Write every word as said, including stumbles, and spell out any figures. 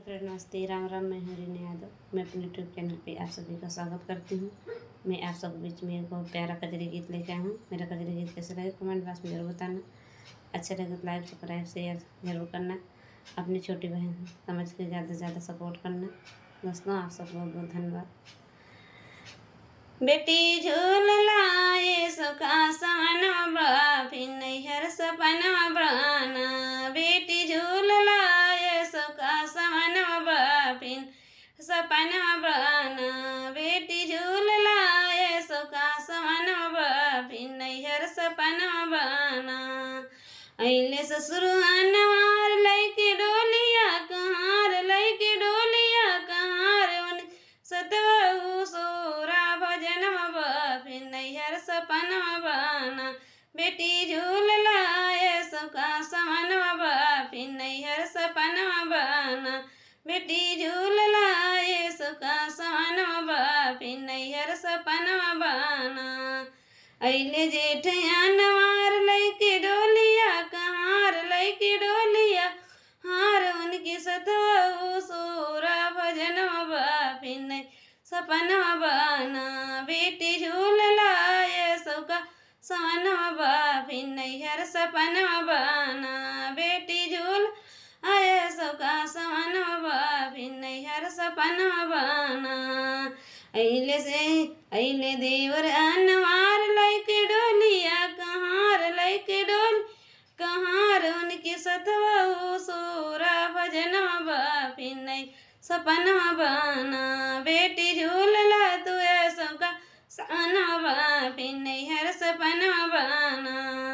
नमस्ते, राम राम, मैं हूँ रीना यादव। मैं अपने YouTube चैनल पे आप सभी का स्वागत करती हूँ। मैं आप सबके बीच में एक बहुत प्यारा कजरी गीत लेके आई हूँ। मेरा कजरी गीत कैसे लगे, कमेंट बॉक्स में जरूर बताना। अच्छा लगे तो लाइक, सब्सक्राइब, शेयर जरूर करना। अपनी छोटी बहन समझ के ज़्यादा से ज़्यादा सपोर्ट करना। दोस्तों, आप सबको बहुत बहुत धन्यवाद। बेटी झूल लाए सुखा सवनवा बा, फिर नैहर सपनवा बाना। बेटी झूल लाए सुखा सवनवा बा, फिर सपनवा बाना। बेटी झूल लाए सुखा सवनवा बा, फिर नैहर सपनवा बाना। अइले ससुर अनवार लइके डोलिया कहार, लइके डोलिया कहार, उन सतवहु सोरा भजनवा बा, फिर नैहर सपनवा बाना। बेटी झूल लाए सुखा सवनवा बा, फिर नैहर सपनवा बाना। बेटी झूल लाए सुखा सवनवा बा, फिर नैहर सपनवा बाना। अइले जेठ अनवार लइके डोलिया कहार, लइके डोलिया हार, उनके सतवहु सोरा भजनवा बा, फिर नैहर सपनवा बाना। बेटी झूल लाए सुखा सवनवा बा, फिर नैहर सपनवा बाना। बेटी झूल आए सुखा सवनवा बा, फिर नैहर सपनवा बाना। अइले से, अइले देवर अनवार लइके डोलिया कहार, लइके डोल कहार, उनके सतवहु सोरा भजनवा बा, फिर नैहर सपनवा बाना। बेटी झूल ला तू ए सुखा सवनवा बा, फिर नैहर सपनवा बाना।